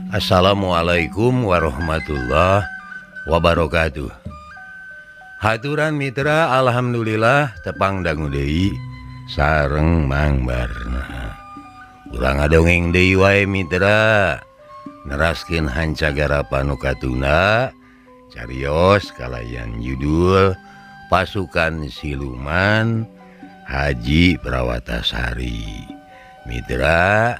Assalamualaikum warahmatullahi wabarakatuh. Haturan mitra, alhamdulillah tepang dangu deui sareng Mang Barna. Urang ngadongeng deui wae mitra, neraskeun hanca garapan nu katunda carios kalayan judul Pasukan Siluman Haji Prawatasari. Mitra,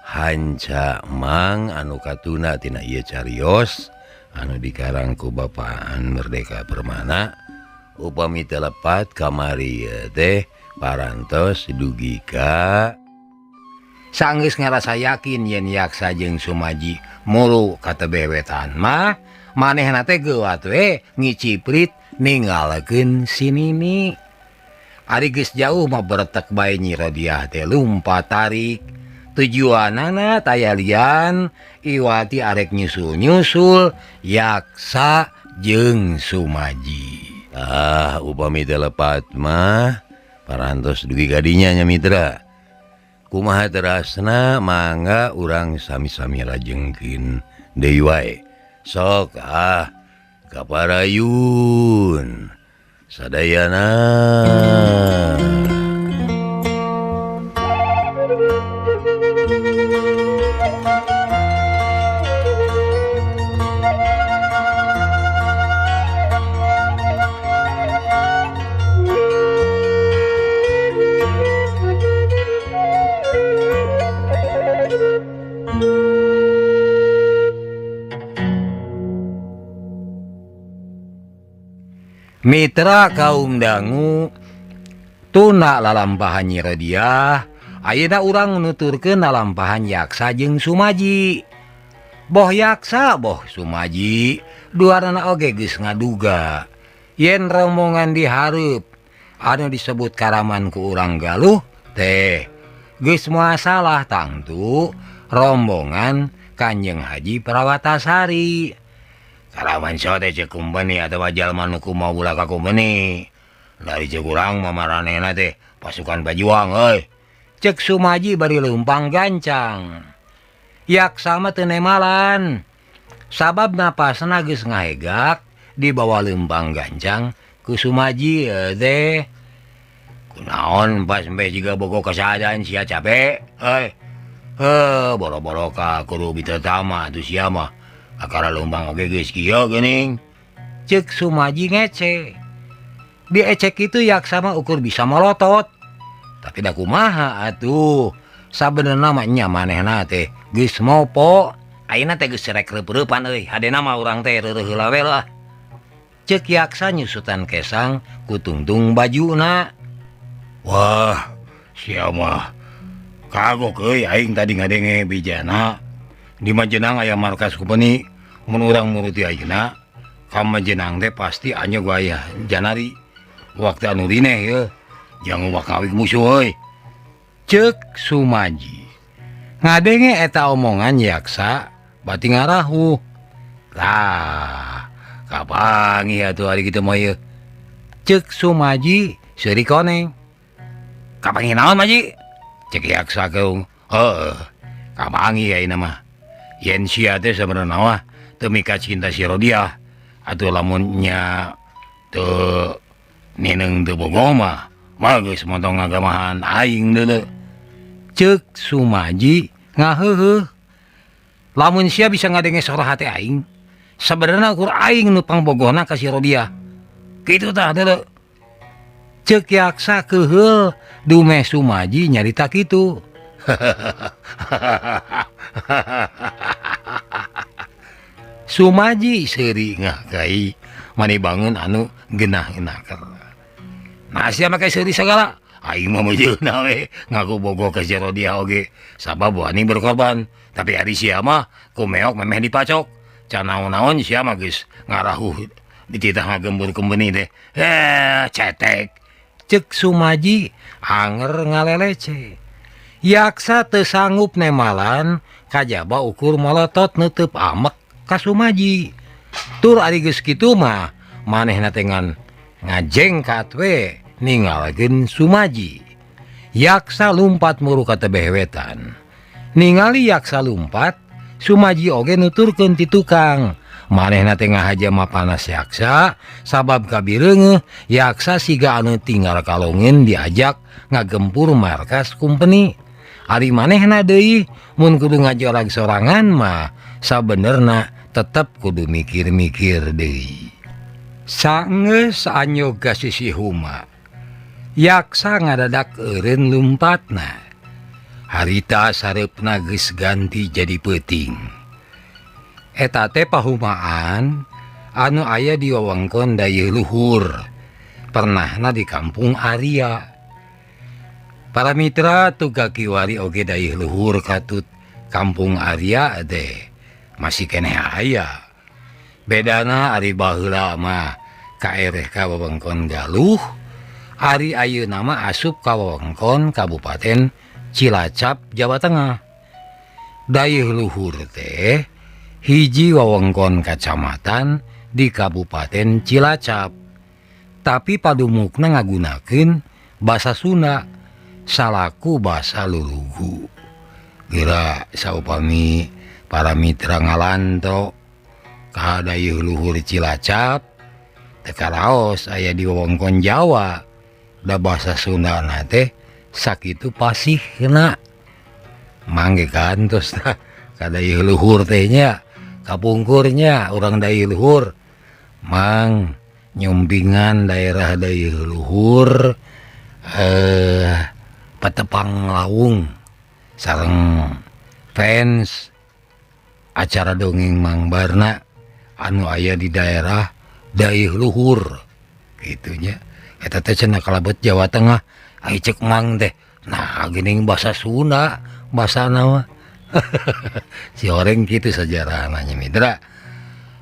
hanca Mang anu katuna tina ieu carios anu dikarang ku Bapaan Merdeka Permana upami teu lepat kamari teh parantos dugi ka sanggeus ngarasa yakin yen Yaksa jeung Sumaji muru ka tebewetan mah manehna teh geuwat we ngiciprit ninggalkeun si Nini. Ari geus jauh mah beretek bae Nyi Rodiah teh lumpat tarik. Tujuanana taya lian iwati arek nyusul-nyusul Yaksa jeung Sumaji. Ah, upami teu lepat mah parantos dugi ka dinya nya mitra. Kumaha terasna mangga urang sami-sami lajengkeun deui wae. Sok ah kaparayun sadayana. Mitra kaum dangu tuna lalampahan Nyi Rodiah ayeuna urang nuturkeun lalampahan Yaksa jeung Sumaji. Boh Yaksa boh Sumaji duanana oge geus ngaduga yen rombongan dihareup anu disebut karaman ku urang Galuh teh geus moal salah tangtu rombongan Kanjeng Haji Prawatasari. Karaman teh cek kumbeni atawa jalma nu kumaha ulah ka kumbeni. Dari cek urang mah maranehna teh pasukan pajuang euy. Cek Sumaji bari leumpang gancang. Yaksa mah teu nemalan. Sabab napasna geus ngahegak dibawa leumpang gancang ku Sumaji teh. Kunaon pas sampe jiga bogo kasadaan sia capek euy. Heuh boro-boro ka kudu bitertama atuh sia mah. Akara leumpang oge geus kieu geuning. Ceuk Sumaji ngece. Diecek kitu Yaksa mah ukur bisa molotot. Tapi da kumaha atuh. Sabenerna mah nya manehna teh geus mopo. Ayeuna teh geus rek reup-reupan euy. Hadena mah urang teh reureuh heula we lah. Ceuk Yaksa nyusutan kesang ku tungtung bajuna. Wah, sia mah kagok euy aing tadi ngadenge bijana. Di Majenang aya markas kumpeni. Mun urang muruti ayeuna ka Majenang teh pasti anjeun aya janari waktu anu rineh yeuh jang wakawik musuh euy. Ceuk Sumaji ngadenge eta omongan Yaksa bati ngarahuh. Tah kapanggih atuh ari kitu mah yeuh. Ceuk Sumaji seuri koneng. Kapanggih naon Maji? Ceuk Yaksa keung. Heuh kapanggih ayeuna mah yen sia teh sabenerna mah teu mika cinta si Rodiah atuh lamun nya teu nineung teu bogoh mah mah geus montong ngagamahan aing deuleu. Ceuk Sumaji ngaheuheuh. Lamun sia bisa ngadenge sora hate aing sabenerna ukur aing nu pangbogohna ka si Rodiah. Kitu tah deuleu. Ceuk Yaksa keuheul dumeh Sumaji nyarita kitu. Sumaji seuri ngahkai mani bangun anu genah-genaker. Nah sia make seuri sagala aing mah meujeuhna we ngaku bogoh ka si Rodiah oge sabab wani berkorban. Tapi ari sia mah ku meok memeh dipacok. Can naon-naon sia mah geus ngarahuh dititah ngagembur kumbeni teh. Cetek. Ceuk Sumaji anger ngalelece. Yaksa teu sanggup nemalan kajaba ukur molotot neuteub amek ka Sumaji. Tur ari geus kitu mah manehna teh ngan ngajengkat we ninggalkeun Sumaji. Yaksa lumpat muru ka tebeh wetan. Ningali Yaksa lumpat, Sumaji oge nuturkeun ti tukang. Manehna teh ngahaja mapanas Yaksa sabab kabireungeuh Yaksa siga anu tinggal kalongeun diajak ngagempur markas kumpeni. Ari manehna deui mun kudu ngajorag sorangan mah sabenerna tetep kudu mikir-mikir deui. Sanggeus anyog ka sisi huma, Yaksa ngadadak eureun lumpatna. Harita sareupna geus ganti jadi peuting. Eta teh pahumaan anu aya di wewengkon Dayeuh Luhur, pernahna di Kampung Arya. Para mitra tuga kiwari oge Dayeuh Luhur katut Kampung Arya teh masih keneh aya. Bedana ari baheula mah kaereh ka wewengkon Galuh, ari ayeuna mah asup ka wewengkon Kabupaten Cilacap, Jawa Tengah. Dayeuh Luhur teh hiji wewengkon kacamatan di Kabupaten Cilacap, tapi padumukna ngagunakeun basa Sunda salaku basa lulugu. Geura saupami para mitra ngalanto ka Dayeuh Luhur Cilacap teu karaos aya di wewengkon Jawa, da basa Sundana teh sakitu pasihna. Mangge kantos tah ka Dayeuh Luhur teh nya, kapungkurnya urang Dayeuh Luhur mang nyumpingan daerah Dayeuh Luhur Patepang Lawung sareng fans acara dongeng Mang Barna anu aya di daerah Dayeuh Luhur gitunya. Eta teh cenah kalebet Jawa Tengah. Ai cek Mang teh nah geuning basa Sunda basana mah. Si oreng kitu sajarahna nya mitra.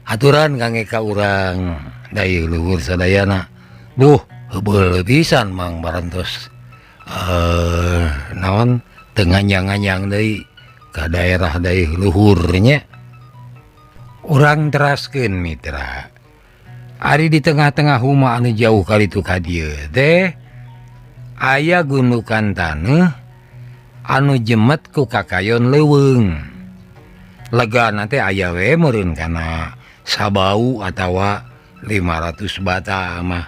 Aturan kangge ka urang Dayeuh Luhur sadayana. Duh heubeul pisan Mang barantos naon teu nganjang-nganjang deui ka daerah Dayeuh Luhur nya. Urang teraskeun mitra. Ari di tengah-tengah huma anu jauh kali itu ka dieu teh aya gundukan taneuh anu jemet ku kakayon leuweung. Legana teh aya we meureun kana sabau atawa 500 bata mah.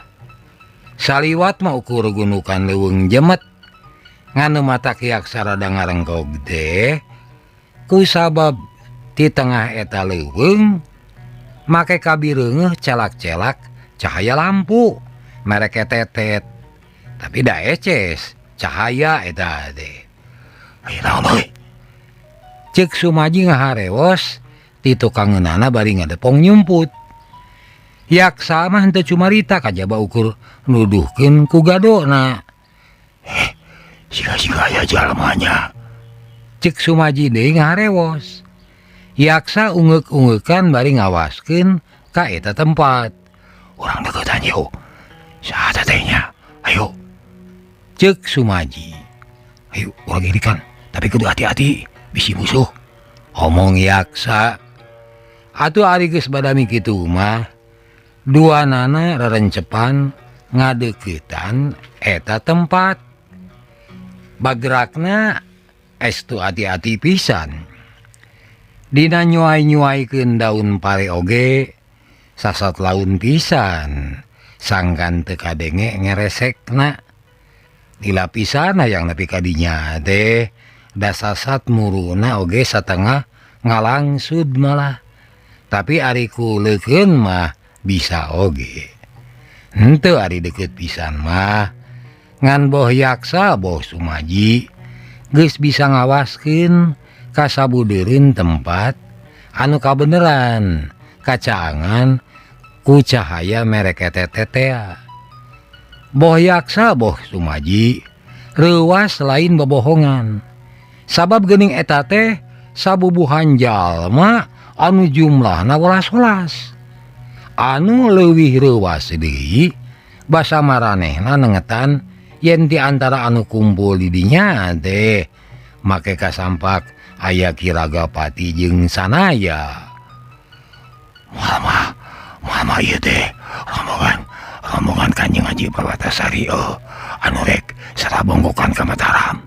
Saliwat mah ukur gundukan leuweung jemet nganu mata Yaksa rada ngarengkog teh ku sabab di tengah eta leuweung make kabireungeuh celak-celak cahaya lampu merek tetet, tapi da eces cahaya eta teh. Ayo naon euy? Ceuk Sumaji ngaharewos ti tukangeunana bari ngadepong nyumput. Yaksa mah henteu cumarita kajaba ukur nuduhkeun ku gadona. Siga-siga aya jalmanya. Ceuk Sumaji deui ngaharewos. Yaksa ungeuk-ungeukan bari ngawaskeun ka eta tempat. Urang deukeutan yeuh. Saha teh nya? Ayo. Ceuk Sumaji. Ayo urang irikan, tapi kudu hati-hati bisi musuh. Omong Yaksa. Atuh ari geus badami kitu mah duanana rerencepan ngadeuketan eta tempat. Bagerakna estu hati-hati pisan. Dina nyuai-nyuaikeun daun pare oge sasat laun pisan sangkan teu kadenge ngeresekna. Dilapisan hayang nepi ka dinya teh da sasat muruna oge satengah ngalangsud malah. Tapi ari ku leukeun mah bisa oge. Henteu ari deukeut pisan mah ngan boh Yaksa boh Sumaji geus bisa ngawaskeun ka sabudeureun tempat anu kabeneran kacaangan ku cahaya merek tetetea. Boh Yaksa boh Sumaji reuwas lain bobohongan. Sabab geuning eta teh sabubuhan jalma anu jumlahna welas-welas. Anu leuwih reuwas deui basa maranehna nengetan yen di antara anu kumpul di dinya teh make kasampak aya Ki Ragapati jeung Sanaya. Moal mah ieu teh rombongan Kanjeng Haji Perwatasari anu rek sarabonggokan ka Mataram.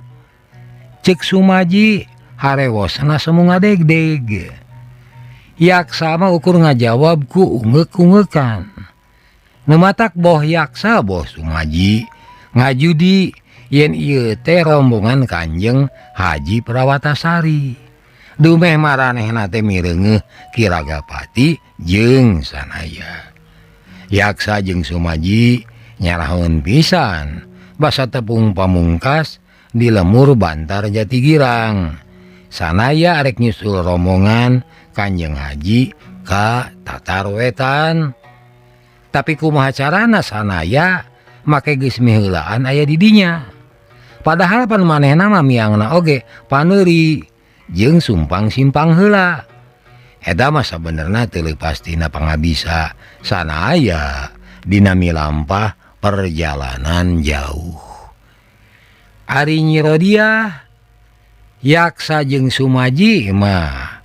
Ceuk Sumaji Harewosna semu ngadegdeg. Yaksa mah ukur ngajawab ku ungeuk-ungeukan. Nu matak boh Yaksa boh Sumaji ngajudi yen ieu teh rombongan Kanjeng Haji Prawatasari. Dumeh maranehna teh mireungeuh Ki Ragapati jeung Sanaya. Yaksa jeung Sumaji nyarahoeun pisan basa tepung pamungkas di lemur Bantar Jati Girang. Sanaya arek nyusul rombongan Kanjeng Haji ka Tatar Wetan. Tapi kumaha carana Sanaya make geus miheulaan aya di dinya. Padahal pan manehna mah miangna oge paneuri jeung sumpang-simpang heula. Eta mah sabenerna teu leupas tina pangabisa Sanaya dina milampah perjalanan jauh. Ari Nyi Rodiah Yaksa jeung Sumaji mah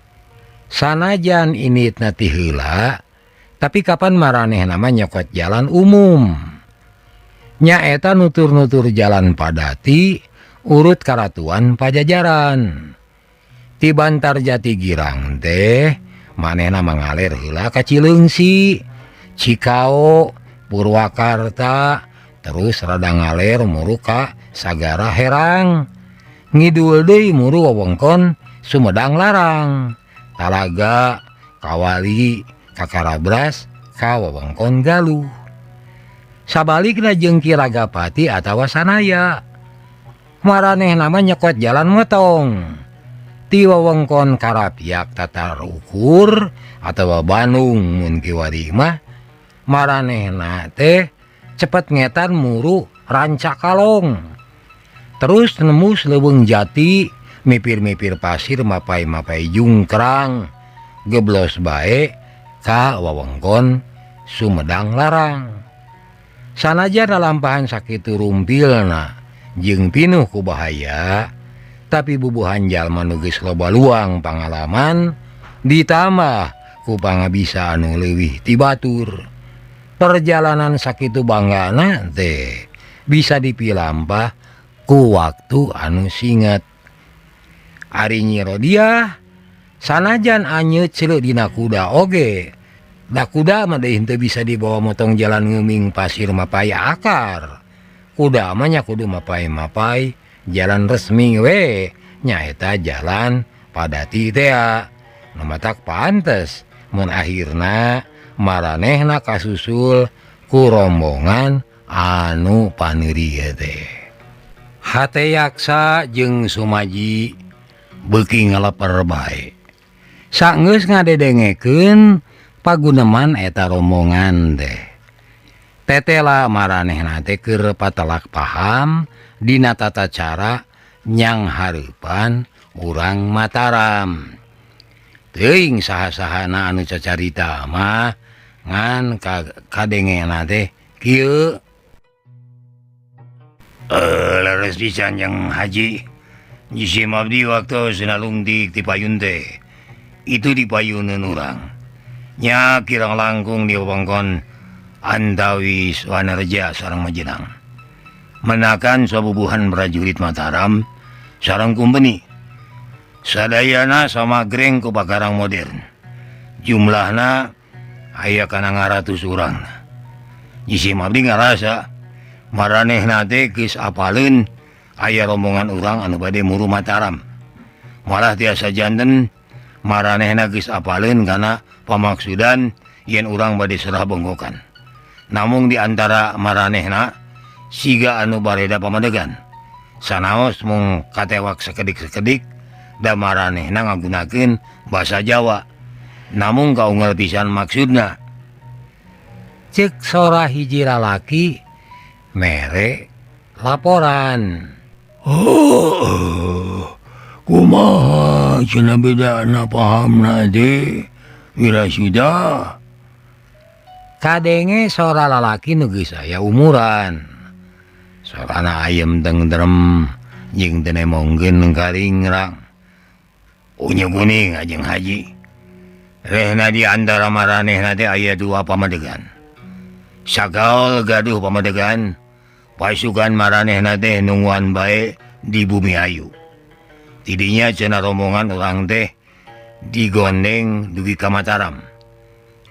sanajan initna ti heula, tapi kapan maranehna mah nyokot jalan umum. Nyaeta nutur-nutur jalan padati urut karatuan Pajajaran. Ti Bantar Jati Girang teh manehna mangaler heula ka Cileungsi, Cikao, Purwakarta, terus rada ngaler muru ka Sagara Herang. Ngidul deui muru wewengkon Sumedang Larang, Talaga, Kawali, Kakarabras, ka wewengkon Galuh. Sabalikna jeung Ki Ragapati atawa Sanaya. Maranehna mah nyekot jalan motong. Ti wewengkon Karapiak Tatar Ukur atawa Bandung mun kiwari mah maranehna teh cepet ngetan muru Rancakalong. Terus nembus Leuweung Jati, mipir-mipir pasir mapai-mapai jungkrang, geblos bae ka wewengkon Sumedang Larang. Sanajan lalampahan sakitu rumpilna jeung pinuh ku bahaya, tapi bubuhan jalma nu geus loba luang pangalaman ditambah ku pangabisa anu leuwih ti batur. Perjalanan sakitu banggana teh bisa dipilampah ku waktu anu singet. Ari Nyi Rodiah sanajan anyeut ceuleuh dina kuda oge. Da kuda mah deui henteu bisa dibawa motong jalan ngeuming pasir mapay akar. Kuda mah nya kudu mapay-mapay jalan resmi we, nyaeta jalan padati tea. Nu matak pantes mun akhirna maranehna kasusul ku rombongan anu paneuri teh. Hate Yaksa jeung Sumaji beuki ngaleper bae. Sanggeus ngadedengekeun paguneman eta rombongan teh. Tetela maranehna teh keur patelak paham dina tata cara nyang hareupan urang Mataram. Teuing saha-sahana anu cacarita mah ngan kadengena teh kieu. Leres pisan Jang Haji. Jisim abdi waktu senalungtik ti payun teh. Itu di payuneun urang. Nya kirang langkung di wewengkon Antawis Wanareja sareng Majenang. Menakan sabubuhan prajurit Mataram sareng kumpeni. Sadayana sama greng ku pakarang modern. Jumlahna aya kana ngaratus urang. Jisim abdi ngarasa maranehna teh geus apaleun aya rombongan urang anu bade muru Mataram. Malah tiasa janten maranehna geus apaleun kana pamaksudan yen urang bade serah bonggokan. Namung di antara maranehna siga anu bareda pamadegan. Sanaos mung katewak sakedik-sakedik da maranehna ngagunakeun basa Jawa. Namung kaunggal pisan maksudna. Ceuk sora hiji lalaki mere laporan. Oh, kumaha cenah bedana pahamna teh Wirasuda. Kadenge sora lalaki nu geus aya umuran. Sorana ayem tengrem jeung teu nemongkeun karingrang. Unyu kuning ajeng haji. Rehna di antara maranehna teh aya dua pamadegan. Sakaol gaduh pamadegan, pasukan maranehna teh nungguan bae di bumi ayu. Tidinya cenah rombongan urang teh digondeng dugi ka Mataram.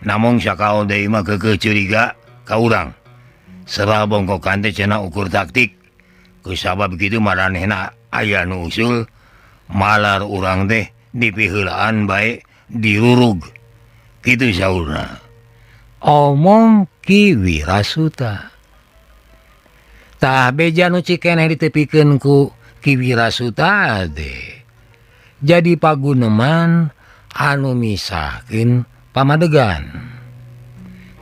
Namung sakao deui mah keukeuh curiga ka urang. Serah bongkokan teh cenah ukur taktik. Kusabab kitu maranehna aya nu usul malar urang teh dipiheulaan bae dirurug. Kitu saurna. Omong Ki Wirasuta. Tah beja nu cikeneh ditepikeun ku Ki Wirasuta teh. Jadi paguneman anu misahkeun pamadegan.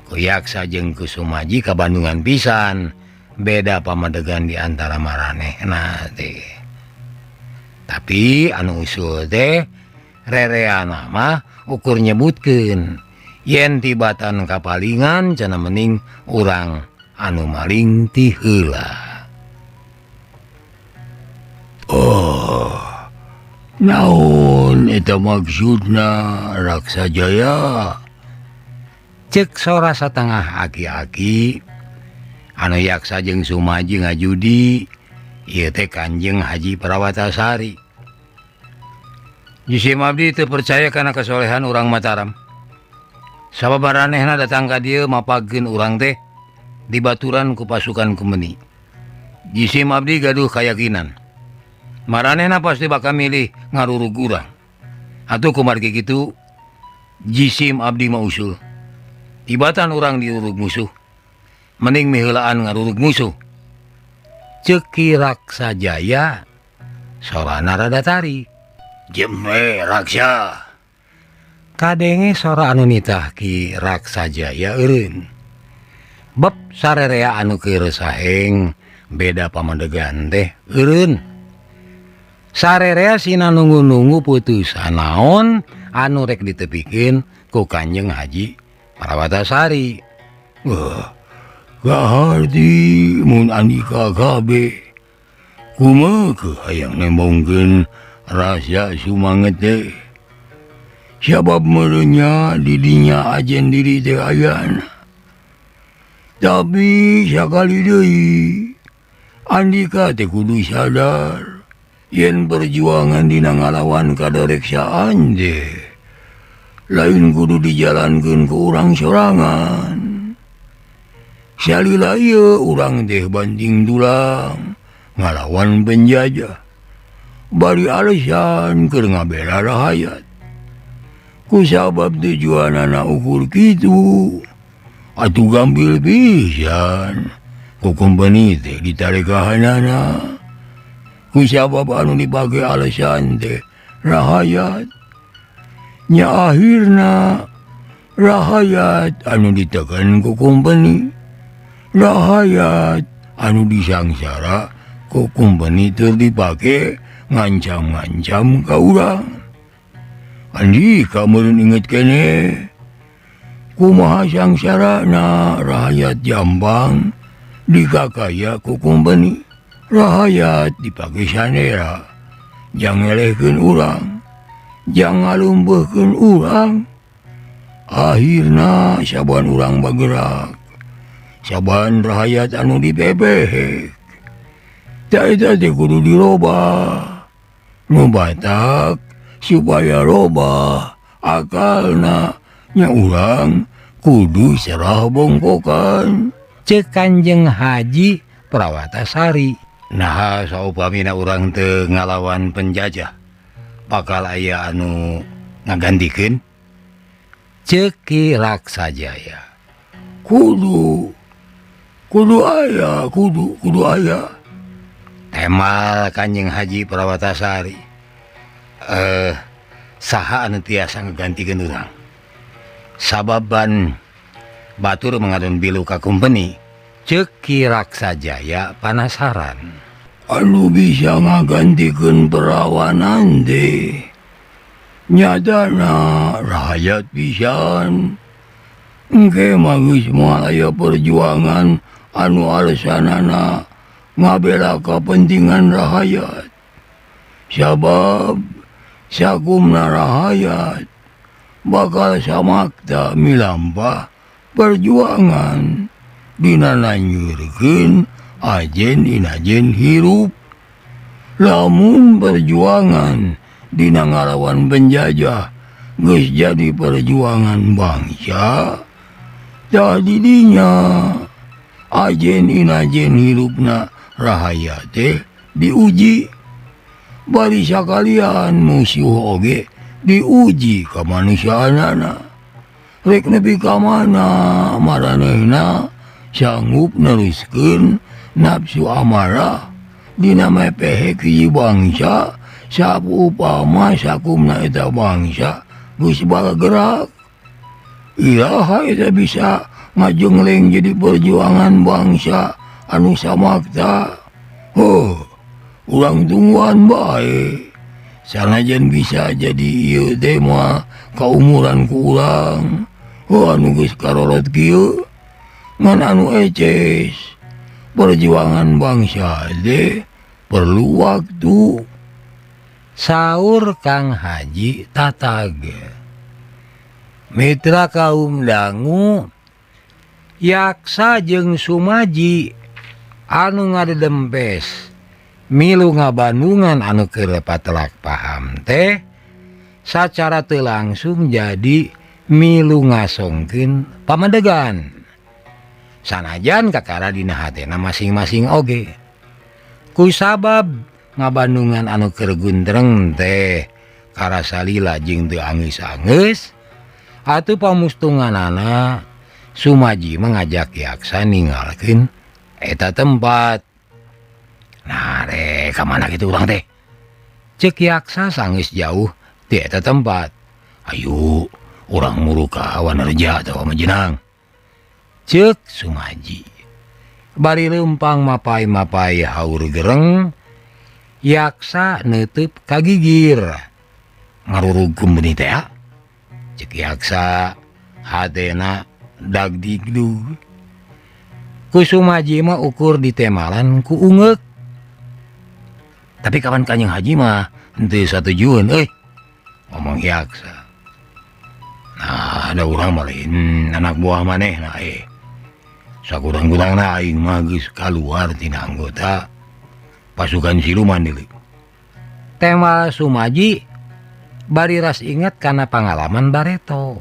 Ku Yaksa jeung ku Sumaji kabandungan pisan, beda pamadegan di antara maranehna teh. Tapi anu usul teh rereana mah ukur nyebutkeun yen tibatan kapalingan cenah mending urang anu maling ti heula. Oh, naon eta maksudna Raksajaya? Cek sora satengah aki-aki anu Yaksa jeung Sumaji ngajudi ieu teh Kanjeng Haji Prawatasari. Jisim abdi teu percaya kana kasolehan urang Mataram. Sabab maranehna datang ka dieu mapageun urang teh dibaturan ku pasukan kumeni. Jisim abdi gaduh kayakinan maranehna pasti bakal milih ngarurug urang. Atuh kumargi kitu jisim abdi mah usul. Tibatan urang diurug musuh, mending miheulaan ngarurug musuh. Ceuk Ki Raksajaya sorana rada tarik. Jembe Raksa. Kadenge sora anu nitah Ki Raksajaya eureun. Beb sarerea anu keur saheng beda pamadegan teh eureun. Sarerea sina nunggu-nunggu putusan naon anu rek ditepikeun ku Kanjeng Haji Prawatasari. Wah, kaharti mun andika kabeh kumaha hayang nembongkeun rasa sumanget teh. Sabab meureunnya didinya ajen diri teh ayana. Tapi sakali deui andika teh kudu sadar yen perjuangan dina ngalawan kadoreksaan teh lain kudu dijalankeun ku urang sorangan. Salila ieu urang teh banting tulang ngalawan penjajah bari alesan keur ngabela rahayat. Kusabab tujuanana ukur kitu atuh gambil pisan ku kumpeni teh ditarekahanana. Kusabab anu dipake alesan teh rahayat. Nya akhirna rahayat anu ditekan ku kumpeni, rahayat anu disangsara ku kumpeni teu dipake ngancam-ngancam ka urang. Andika meureun inget keneh kumaha sangsarana rahayat Jambang dikakaya ku kumpeni, rahayat dipake sanera jang ngelehkeun urang, jang ngalumpuhkeun urang. Akhirna saban urang bagerak, saban rahayat anu dipepehek tah eta teh kudu dirobah nu batak supaya robah akalna nya urang kudu serah bongkokan. Ceuk Kanjeng Haji Prawatasari. Naha saupamina urang teu ngalawan penjajah bakal aya anu ngagantikeun? Ceuk Ki Raksajaya. Kudu kudu aya, kudu kudu aya. Temal Kanjeng Haji Prawatasari. Saha anu tiasa ngagantikeun urang? Sababan batur mengadon bilu ka kumpeni. Ceuk Ki Raksajaya panasaran. Anu bisa ngagantikeun perawanan teh nyatana rahayat pisan. Engke mah geus moal aya perjuangan anu alesanana ngabela kapentingan rahayat. Sabab sakumna rahayat bakal samakta milampah perjuangan dina nanyurkeun ajen inajen hirup. Lamun perjuangan dina ngalawan penjajah geus jadi perjuangan bangsa tah didinya ajen inajen hirupna rahaya teh diuji bari sakalian musuh oge diuji kamanusiaanana rek nepi ka mana maranehna sanggup neruskeun nafsu amarah dina mepehek hiji bangsa sapu upama sakumna eta bangsa geus balagerak iraha eta bisa ngajengling jadi perjuangan bangsa anu samakta. Huh, urang tungguan bae sanajan bisa jadi ieu teh mah kaumuran ku urang. Heuh anu geus karorot kieu ngan anu eces perjuangan bangsa teh perlu waktu. Saur Kang Haji Tatag. Mitra kaum dangu Yaksa jeung Sumaji anu ngadedempes milu ngabandungan anu keur patelak paham teh sacara teu langsung jadi milu ngasongkeun pamadegan. Sanajan kakara dina hatena masing-masing oge. Kusabab ngabandungan anu keur guntreng teh karasa lila jeung teu angeus-angeus atuh pamustunganana Sumaji mengajak Yaksa ninggalkeun eta tempat. Nah rek ka mana kitu urang teh? Ceuk Yaksa sanggeus jauh ti eta tempat. Ayo urang muru ka Wanareja atawa Majenang. Ceuk Sumaji. Bari leumpang mapai-mapai haur gereng, Yaksa neuteub ka gigir. Ngarurug kumbeni teh ah. Ceuk Yaksa hatena dagdigdug. Ku Sumaji mah ukur ditemalan ku ungeuk. Tapi kapan Kanjeng Haji mah henteu satujueun euy. Ngomong Yaksa. Nah, ada urang mah lain anak buah manehna Sakurang-kurangna aing mah geus kaluar tina anggota pasukan siluman deui. Tema Sumaji bari ras inget kana pangalaman bareto.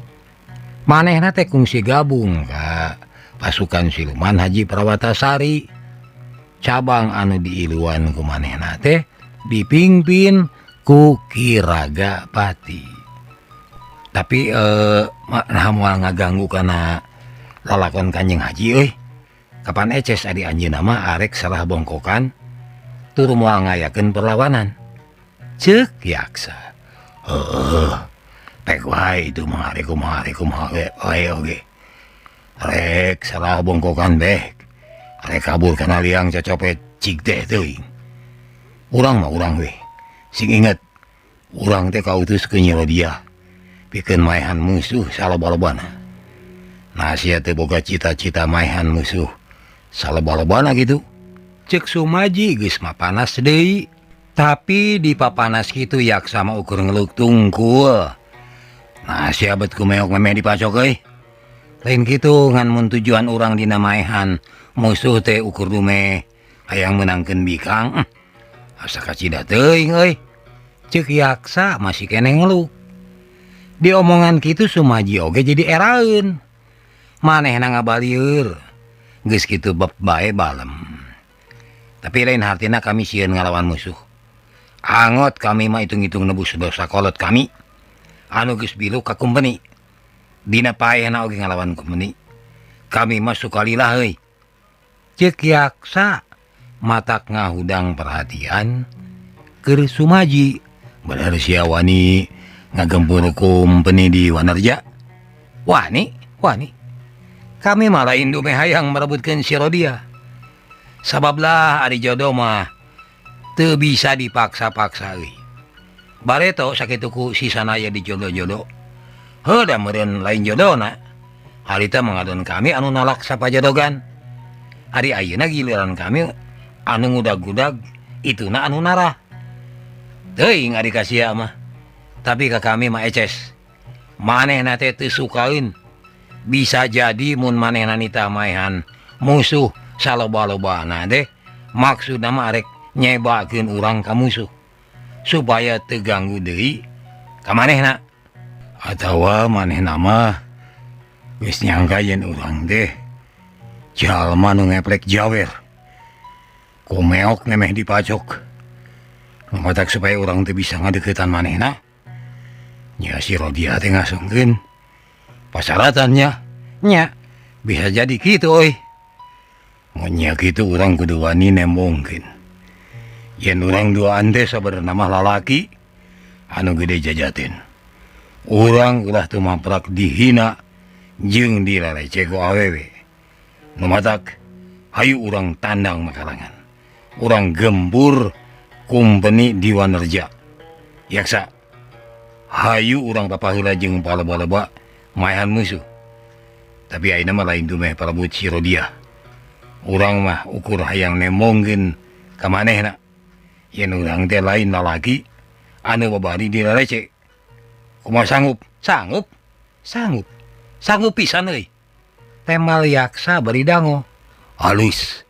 Manehna teh kungsi gabung ka pasukan siluman Haji Prawatasari. Cabang anu diiluan ku manehna teh dipimpin ku Ki Raga Pati. Tapi nah moal ngaganggu kana lalakon Kanjeng Haji euy. Kapan eces adi anjeunna mah arek salah bongkokan tur moal ngayakeun perlawanan. Ceuk Yaksa. Heuh, pek wae itu mah arek kumaha wae oge. Rek salah bongkokan beh. Rek kabur kana liang cocopet cig teh teuing. Urang mah urang we. Sing inget urang teh kautus ke Nyi Rodiah pikeun maehan musuh saloba-lobana. Nah sia teh boga cita-cita maehan musuh saloba-lobana gitu. Ceuk Sumaji geus mapanas deui. Tapi di papanas kitu Yaksa mah ukur ngeluk tungkul. Nah sia bet ku meok memeh dipacok euy. Lain kitu ngan mun tujuan urang dina maehan musuh teh ukur dumeh hayang meunangkeun bikang. Asa kacida teuing euy. Ceuk Yaksa masih keneh ngeluk. Diomongan kitu Sumaji oge jadi eraeun. Manehna ngabalieur. Geus kitu beb bae balem. Tapi lain hartina kami sieun ngalawan musuh. Angot kami mah hitung-hitung nebus dosa kolot kami. Anu geus bilu ka kumpeni. Dina paehna oge ngalawan kumpeni. Kami mah sukalilah euy. Ceuk Yaksa matak ngahudang perhatian keur Sumaji. Bener sia wani ngagempur kumpeni di Wanarja. Wani, wani. Kami mah lain dumeh hayang merebutkeun si Rodia. Sabablah ari jodoh mah teu bisa dipaksa-paksa euy. Bareto sakitu ku sisana aya di jodoh-jodoh. Heuh da meureun lain jodona. Harita mengadon kami anu nalak sapajodogan. Ari ayeuna giliran kami anu ngudag-gudag ituna anu narah. Teuing ari ka sia mah. Tapi ka kami mah eces. Manehna teh teu sukaeun. Bisa jadi mun manehna nitah maehan musuh saloba-lobana teh maksudna mah arek Nyebakeun urang ka musuh supaya teu ganggu deui ka manehna. Atawa manehna mah geus nyangka yen urang teh jalma nu ngeplek jawer. Kumeok nemeh dipacok. Nu matak supaya urang teu bisa ngadeukeutan manehna. Nya si Rodia teh ngasongkeun pasaratannya. Nya bisa jadi kitu euy. Mun nya kitu urang kudu wani nembongkeun. Yen urang duaan teh sabenerna mah lalaki anu gede jajatin. Urang ulah teu maprak dihina jeung dilalece ku awewe. Nu matak hayu urang tandang makarangan. Urang gembur kumpeni di Wanerja. Yaksa hayu urang papaheula jeung paleba-leba maehan musuh. Tapi ayeuna mah lain dumeh parebut si Rodia. Urang mah ukur hayang nembongkeun ka manehna. Yen urang teh lain lalaki anu babari dilalece. Kumaha sanggup? Sanggup? Sanggup. Sanggup pisan euy. Temal yaksa bari dango. Halus.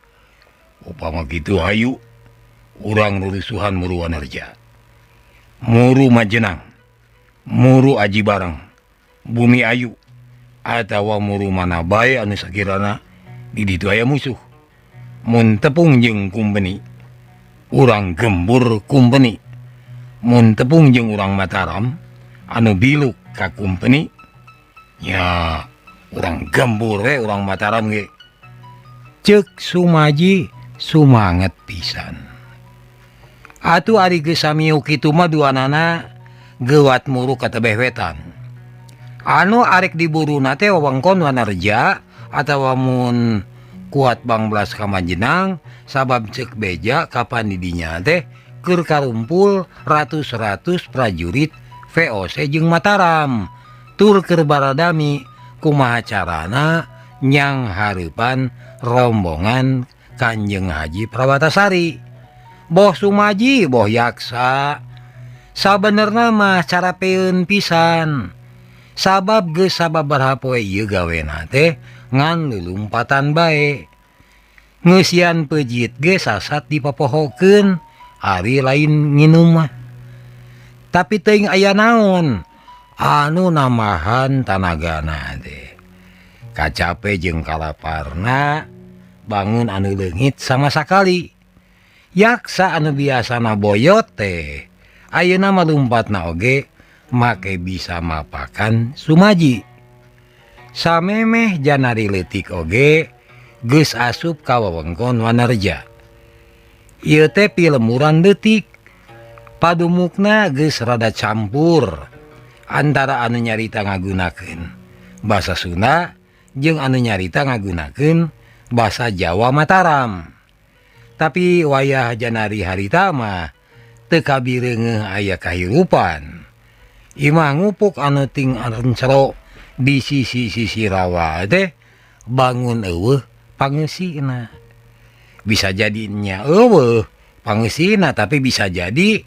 Upama kitu hayu urang rurusuhan muru Wanerja. Muru Majenang, muru Aji Barang, Bumi Ayu, atawa muru mana bae anu sakirana di ditu aya musuh. Mun tepung jeung kumpeni, urang gembur kumpeni. Mun tepung jeung urang Mataram anu biluk ka kumpeni, nya urang gembur we urang Mataram ge. Ceuk Sumaji sumanget pisan. Atuh ari geus samiuk kitu mah duanana geuwat muruk ka tebeh wetan. Anu arek diburuna teh wewengkon Wanerja atawa mun kuat bangbelas ka Majenang sabab ceuk beja kapan di dinya teh keur karumpul ratus-ratus prajurit VOC jeung Mataram tur keur baradami kumaha carana nyang hareupan rombongan Kanjeng Haji Prabatasari. Boh Sumaji boh Yaksa sabenerna mah carapeun pisan sabab geus sababaraha poe ieu gawena teh ngan lulumpatan bae. Ngeusian peujeut ge sasat dipopohokeun ari lain nginum mah. Tapi teuing aya naon anu nambahan tanagana teh. Kacape jeung kalaparna bangun anu leungit sama sakali. Yaksa anu biasana boyot teh ayeuna mah lumpatna oge make bisa mapakan Sumaji. Samemeh janari leutik oge geus asup ka wewengkon Wanerja. Ieu teh pilemuran leutik. Padumukna geus rada campur antara anu nyarita ngagunakeun basa Sunda jeung anu nyarita ngagunakeun basa Jawa Mataram. Tapi wayah janari harita mah teu kabireungeuh aya kahirupan. Imah ngupuk anu ting arencro di sisi-sisi rawa teh bangun eueuh pangeusina. Bisa jadi nya eueuh pangeusina tapi bisa jadi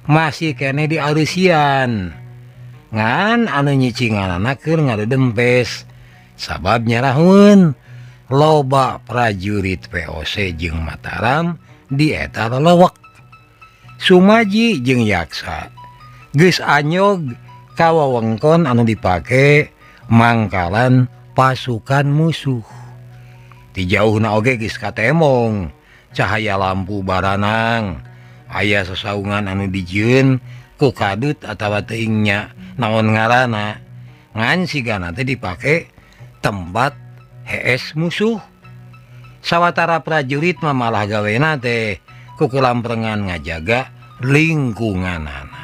masih keneh di areusian. Ngan anu nyicinganana keur ngadedempes sabab nyarahun loba prajurit VOC jeung Mataram di eta lelewek. Sumaji jeung Yaksa geus anyog ka wewengkon anu dipake mangkalan pasukan musuh. Ti jauhna oge geus katemong cahaya lampu baranang aya sasaungan anu dijieun ku kadut atawa teuing nya naon ngaranna. Ngan sigana teh dipake tempat hees musuh. Sawatara prajurit mah malah gawena teh ku kulamprengan ngajaga lingkunganana.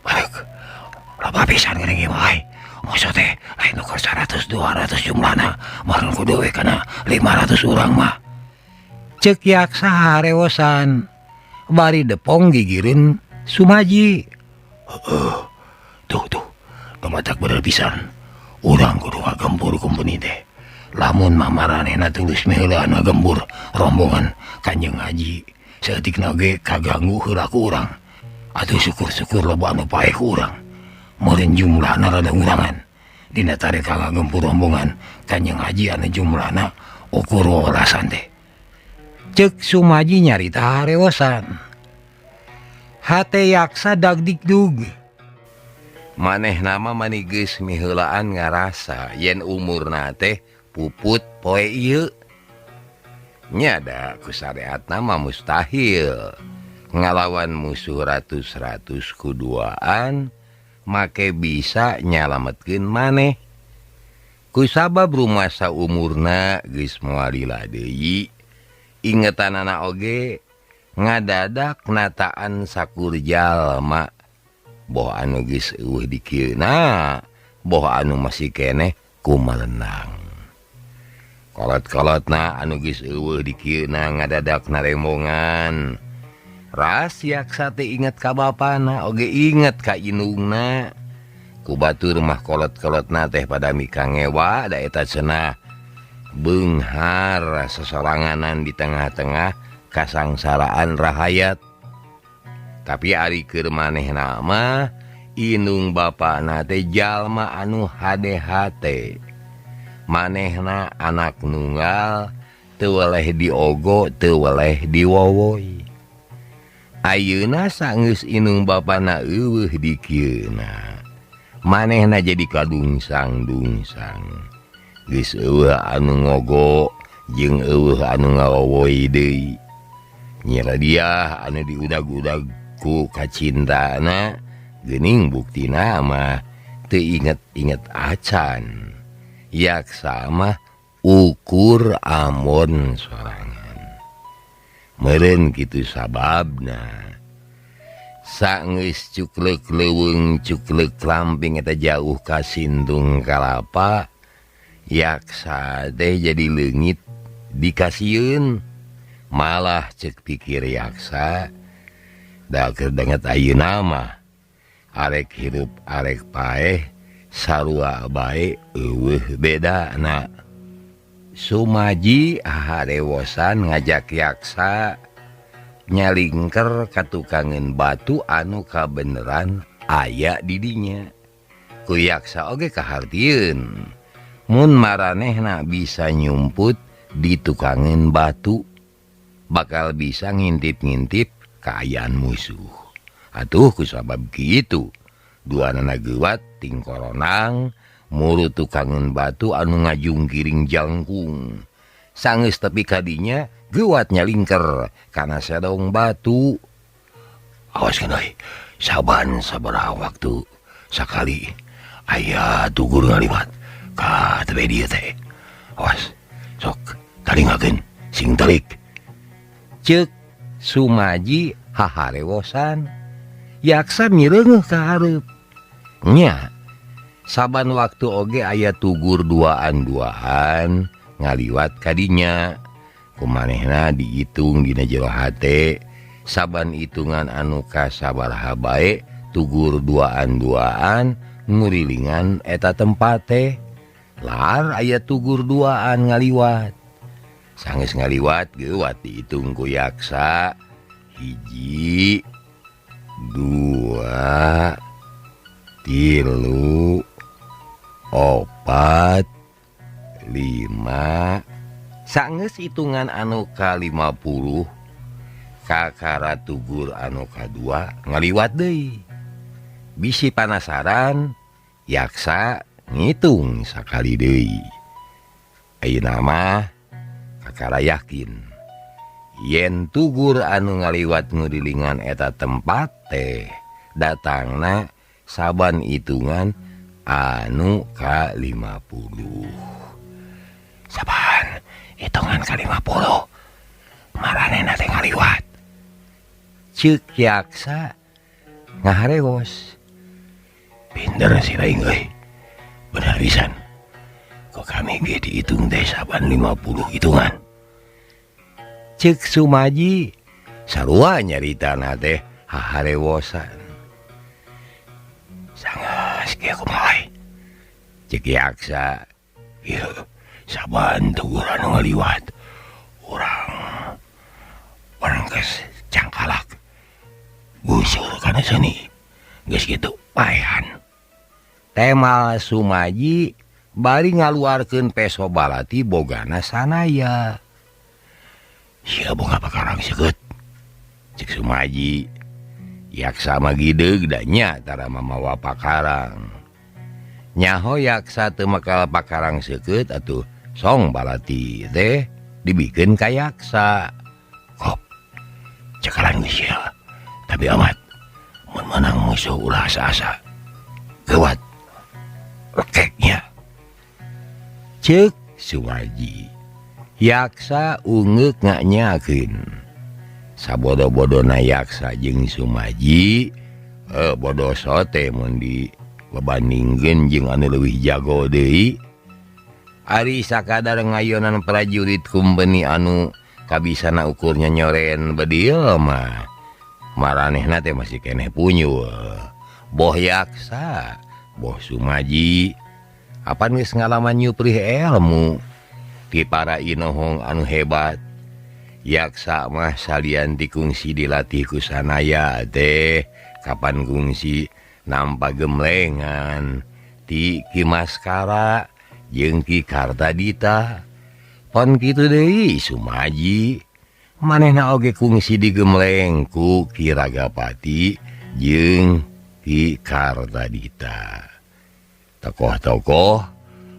Baik, loba pisan geuning ieu mah. Musuh teh lain ukur 100 200 jumlahna, meureun kudu we kana 500 urang mah. Ceuk Yaksa harewosan bari depong gigireun Sumaji. Heeh, tuh tuh, tumatak bener pisan. Urang kudu ngagempur kumpeni teh. Lamun mah maranehna tulus miheula ngagembur rombongan Kanjeng Haji. Saeutikna ge kaganggu heula ku urang. Atuh syukur-syukur loba anu paeh ku urang. Meureun jumlahna rada ngurangan. Dina tareka ngagempur rombongan Kanjeng Haji anu jumlahna ukur wewelasan teh. Cek Sumaji nyarita harewosan. Hate yaksa dagdikdug. Maneh nama mani geus miheulaan ngarasa yen umurna teh puput poe ieu. Nya da ku sareatna mah mustahil ngalawan musuh ratus-ratus kuduaan make bisa nyalametkeun maneh. Ku sabab rumasa umurna geus moal lila deui, ingetanana oge ngadadak nataan sakur jalma boh anu geus eueuh dikieuna boh anu masih keneh kumalenang. Kolot-kolotna anu geus eueuh dikieuna ngadadak naremongan. Ras yaksa teh inget ka bapana oge inget ka indungna. Ku batur mah kolot-kolotna teh pada mika ngewa da eta cenah beunghar sesoranganan di tengah-tengah kasangsaraan rahayat. Tapi ari keur manehna mah indung bapana teh jalma anu hade-hate. Manehna anak nunggal teu weleh diogo teu weleh diwowoy. Ayeuna sanggeus indung bapana eueuh dikieuna, manehna jadi kadungsang-dungsang. Geus eueuh anu ngogo jeung eueuh anu ngawowoy deui. Nyi Radiah anu diudag-udag ku kacintana geuning buktina mah teu inget-inget acan. Yaksa mah ukur amon sorangan. Meureun kitu sababna. Sanggeus cuklek leuweung cuklek lamping eta jauh ka Sintung Kalapa, yaksa teh jadi leungit dikasieun. Malah cek pikir yaksa da keur danget ayeuna mah arek hirup arek paeh sarua bae eueuh bedana. Sumaji harewosan ngajak yaksa nyalingker ka tukangeun batu anu kabeneran aya di dinya. Ku yaksa oge kahartieun mun maranehna bisa nyumput di tukangeun batu bakal bisa ngintip-ngintip kaayaan musuh. Atuh ku sabab kitu duanana geuwat tingkoronang muru tukangeun batu anu ngajungkiring jangkung. Sanggeus tepi kadinya geuwat nyalingker kana sedong batu. Awas kan euy, saban sabaraha waktu sakali aya tugur ngaliwat ka tebe dieu teh. Awas sok talingakeun sing telik. Ceuk Sumaji haharewosan. Yaksa mireungeuh ka hareup. Nya saban waktu oge aya tugur duaan-duaan ngaliwat kadinya. Kumanehna dihitung dina jero hate saban hitungan anu kasabaraha bae tugur duaan-duaan ngurilingan eta tempat teh. Lar aya tugur duaan ngaliwat. Sanggeus ngaliwat geuwat dihitung ku yaksa. 1, 2, 3, 4, 5. Sanggeus hitungan anu ka-50 kakara tugur anu ka-2 ngaliwat deui. Bisi panasaran yaksa ngitung sakali deui. Ayeuna mah kakara yakin yen tugur anu ngaliwat ngurilingan eta tempat teh datangna saban hitungan anu ka-50. Saban hitungan ka-50 maranehna teh ngaliwat. Ceuk yaksa ngaharewos. Pinter si aing euy. Bener pisan. Kok kami ge dihitung teh saban 50 hitungan. Ceuk Sumaji sarua nyaritana teh haharewosan. Sanggeus kieu kumaha euy? Ceuk yaksa. Ieu saban tugur anu ngaliwat urang urang geus cangkalak busur kana seuni geus kitu paehan. Temal Sumaji bari ngaluarkeun peso balati bogana sanaya. Sia boga pakarang seukeut. Cek Sumaji. Yaksa mah gideug da nya tara mamawa pakarang. Nyaho yaksa teu makal pakarang seukeut atuh song balati teh dibikeun ka yaksa. Kop. Cekalan geus sia. Tapi amat mun menang musuh ulah asa-asa. Geuwat. Lekeknya. Cek Sumaji. Yaksa ungeuk nganyakeun. Sabodo-bodona yaksa jeung Sumaji bodo sote mun dibandingkeun jeung anu leuwih jago deui. Ari sakadar ngayonan prajurit kumpeni anu kabisana ukur nyoren bedil mah maranehna teh masih keneh punyul. Boh yaksa, boh Sumaji, apan geus ngalaman nyuprih ilmu ti para inohong anu hebat. Yaksa mah salian dikungsi dilatih ku sanaya teh kapan kungsi nampa gemlengan ti Ki Maskara jeung Ki Kartadita. Pon kitu deui Sumaji manehna oge kungsi digemleng ku Ki Ragapati jeung Ki Kartadita. Tokoh-tokoh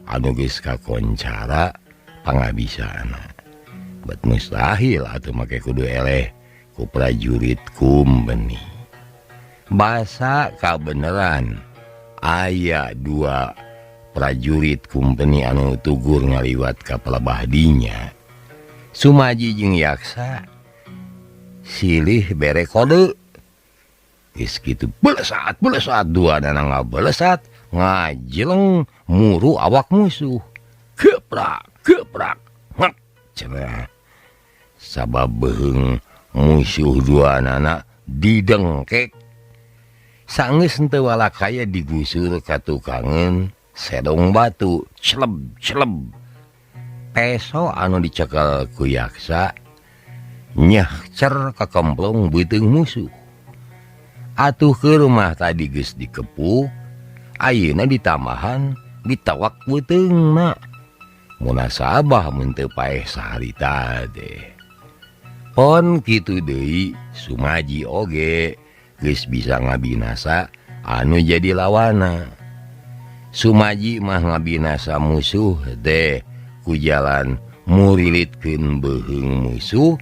anu geus kakoncara pangabisana. Bet mustahil atuh make kudu eleh ku prajurit kumbeni. Basa kabeneran aya dua prajurit kumpeni anu tugur ngaliwat ka pelebah dinya. Sumaji jeung Yaksa silih bere kode. Geus kitu belesat belesat dua dana ngabalesat ngajeleng muru awak musuh. Geprak geprak ngek cenah. Sabab beuheung musuh dua nana didengkek. Sanggeus henteu walakaya digusur ka tukangeun sedong batu celeb celeb. Peso anu dicekel ku Yaksa nyehcer ka kemplong beuteung musuh. Atuh ke rumah tadi geus dikepuk, ayeuna ditambahan ditawak beuteungna. Munasabah mun teu paeh saharita teh. Pon kitu deui Sumaji oge geus bisa ngabinasa anu jadi lawana. Sumaji mah ngabinasa musuh teh ku jalan murilitkeun beuheung musuh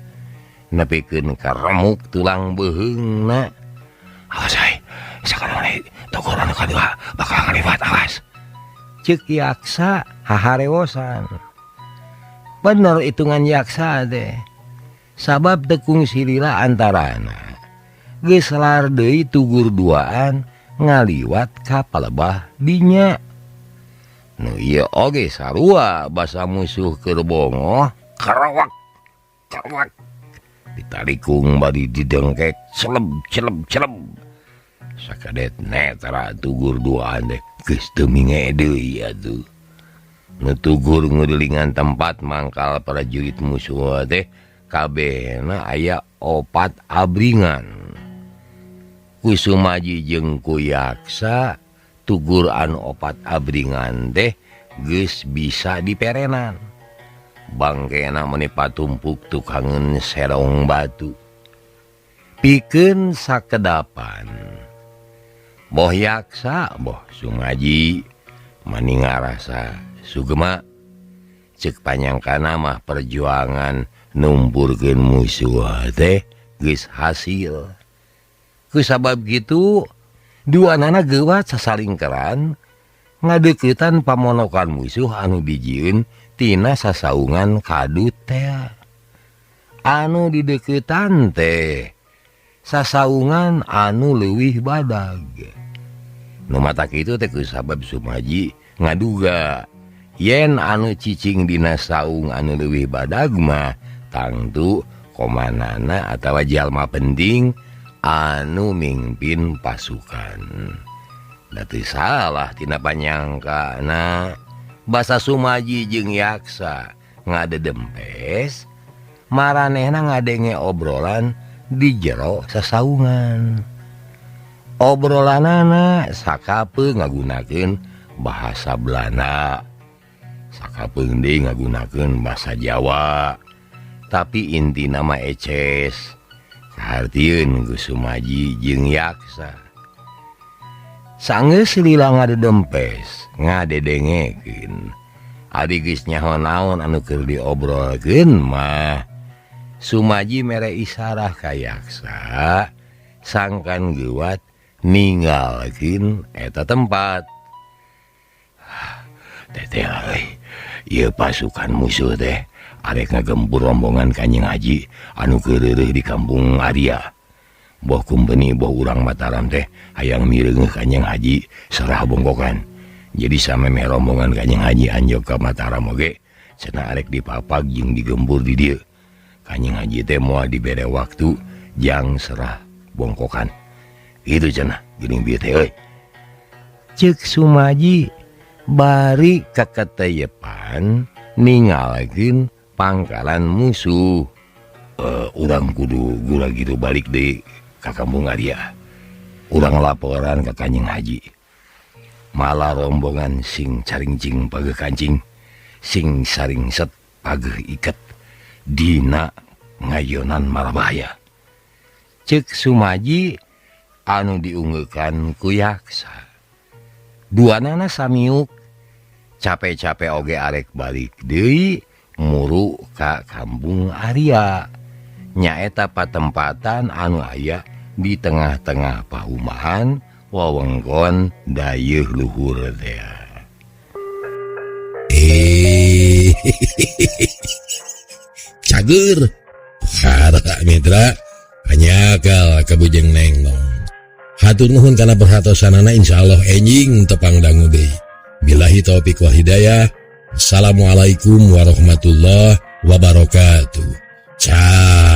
nepikeun ka remuk tulang beuheungna. Awas ai, sakalana tokoh anu kadua bakal ngaliwat awas. Ceuk Yaksa haharewosan. Bener hitungan Yaksa teh. Sabab tekung silila antarana. Geus lar deui tugur duaan ngaliwat ka palebah dinya. Nu ieu oge sarua basa musuh keur bongoh karawak karawak ditarikung bari didengkek celeb celeb celeb. Sakadet netara tugur duaan teh geus teu minge deui atuh. Nu tugur ngudelingan tempat mangkal prajurit musuh teh kabehna aya opat abringan. Ku Sumaji jeung ku Yaksa tugur anu opat abringan teh geus bisa diperenan. Bangkena meuni patumpuk tukangeun serong batu. Pikeun sakedapan. Boh Yaksa boh Sumaji mani ngarasa sugema. Ceuk panyangkana mah perjuangan numpurkeun musuh teh geus hasil. Ku sabab kitu duanana geuwat sasalingkeran ngadeuketan pamonokan musuh anu dijieun tina sasaungan kadut teh. Anu dideuketan teh sasaungan anu leuwih badag. Nu mata kitu teh ku sabab Sumaji ngaduga yen anu cicing dina saung anu leuwih badag mah tangtu komanana atawa jalma penting anu mingpin pasukan. Da teu salah tina panyangkana basa Sumaji jeung Yaksa ngadedempes maranehna ngadenge obrolan di jero sasaungan. Obrolanana sakapeung ngagunakeun bahasa Belanda, sakapeung deui ngagunakeun bahasa Jawa. Tapi inti nama eces kahartieun ku Sumaji jeung Yaksa. Sanggeus lila ngadedempes ngadedengekeun. Ari geus nyaho naon anu keur diobrolkeun mah Sumaji mere isarah ka Yaksa sangkan geuwat ninggalkeun eta tempat. Teteh euy, ieu pasukan musuh teh arek ngagempur rombongan Kanjeng Haji anu keur reureuh di kampung Arya. Boh kumpeni boh urang Mataram teh hayang mireungeuh Kanjeng Haji serah bongkokan. Jadi samemeh rombongan Kanjeng Haji anjog ka Mataram oge cenah arek dipapag jeung digempur di dieu. Kanjeng Haji teh moal dibere waktu jang serah bongkokan. Itu cenah geuning bieu teh euy. Ceuk Sumaji bari kaketeyepan ninggalkeun pangkalan musuh. Urang kudu gura gitu balik deui ka kampung Arya. Urang laporan ka Kanjeng Haji. Malah rombongan sing caringcing pageuh kancing, sing saringset pageuh iket dina ngayonan marabahaya. Ceuk Sumaji anu diunggeukan ku Yaksa. Duanana samiuk capek-capek oge arek balik deui muru ka kampung Arya. Nyaeta patempatan anu aya di tengah-tengah pahumahan wewengkon dayeuh luhur teh. Cager para mitra hanyakal kabujeng nengnong. Hatur nuhun kana perhatosanana, insyaallah enjing tepang dangu deui. Billahi taufik wal hidayah. Assalamualaikum warahmatullahi wabarakatuh. Cager.